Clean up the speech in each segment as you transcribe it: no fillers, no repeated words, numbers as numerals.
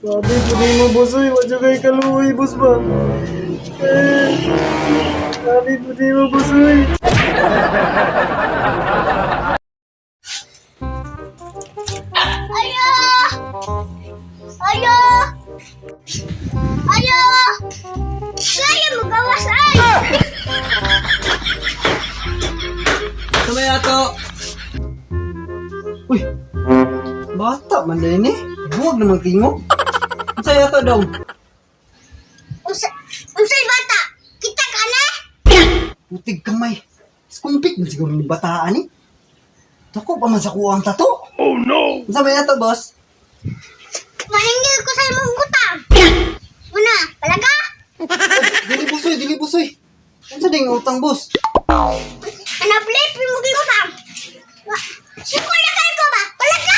Grabe po nimo, boss, oy. Wa jud kay kaluoy, boss ba? Eh, grabe po nimo, boss, oy. Ayo! Ayo! Ayo! Kaya mo gawas ay! Sabay ato. Uy. Bata man din eh. Buwag naman tingog. Unsa ato dong? Unsa unsay bata? Kita ka na? Putig kamay. Skumpik man siguro ni bataan eh. Dako pa man sa kuang tato. Oh no. Unsa may ato, boss? Mahingil ko sa imong utang. Una, palaga? Dili busoy, dili busoy. Unsa ding utang, boss? Ano blip mo utang? Suko na kayo ko ba? Palaga?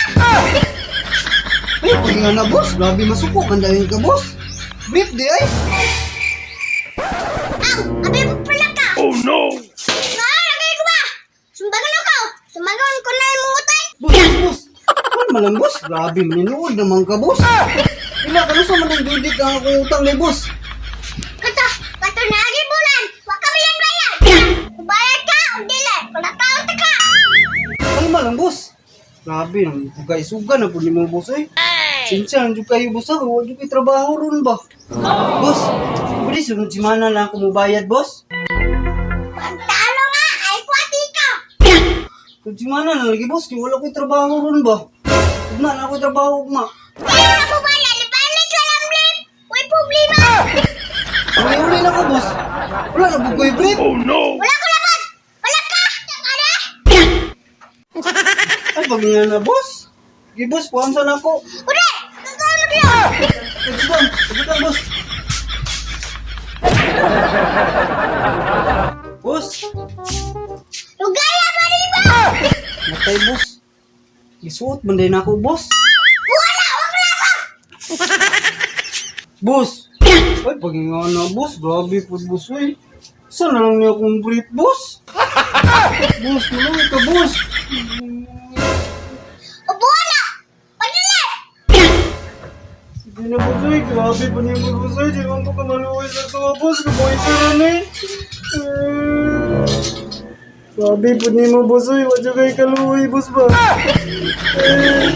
Ay, pag nga na, boss. Grabe masuko man dahil ka, boss. Brief di ay. Aw, abi mo palaga. Oh no. Nga kayo ko ba? Sumbagon ako. Sumbagon ko na imong utang. Boss, boss, boss. Ano man lang, boss? Grabe, maninuod naman ka, boss. Ila, kanusa man ang judit ang akong utang ni boss? Kato, kato na agi bulan. Wa ka bilang bayad. Bayad ka o dili. Palakaw ta ka. Kalma lang, boss. Grabe, nang pagkaisuga na po ni mo, boss, eh. Sinsya, nandiyo kayo, boss, ah. Huwag kayo trabaho ron ba? Boss, pwede sunod simana lang ako mubayad, boss. Pagtalo nga ay kwati ka. Sunod simana na lagi, boss. Kaya wala ko'y trabaho ron ba? Ugma na ako'y trabaho, ugma. Kaya na mo bayad, ibalik ka lang blip. Way problema. Uli-uli na ko, boss. Wala na po ko'y brief. Wala ko laban. Wala ka. Ano? Ay, pag nga na, boss. Sige, boss, kuhaan sana ako. Ure, kagawa mo diyo. Pagkakang, pagkakang, boss. Boss, Lugaya ba riba? matay, boss. Isuot man din ako, boss. Wala, wag laban. Boss! Ay, pag nga na, boss. Grabe po, boss, uy. Saan na lang niya akong brief, boss? Boss, maluwi ka, boss. Ubuan na. Pagdili. Sige na, boss, oy. Grabe po nimo, boss, oy. Di man po ka maluoy sa tuwa, boss. Kabuhay pa ron, eh. Eh, grabe po nimo, boss, oy. Wa jud kay kaluoy, boss ba? Eh,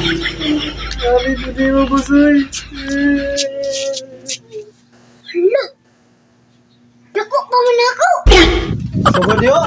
grabe po nimo, boss, oy. Eh. Hala. Dako pa man ako. Sugod yo.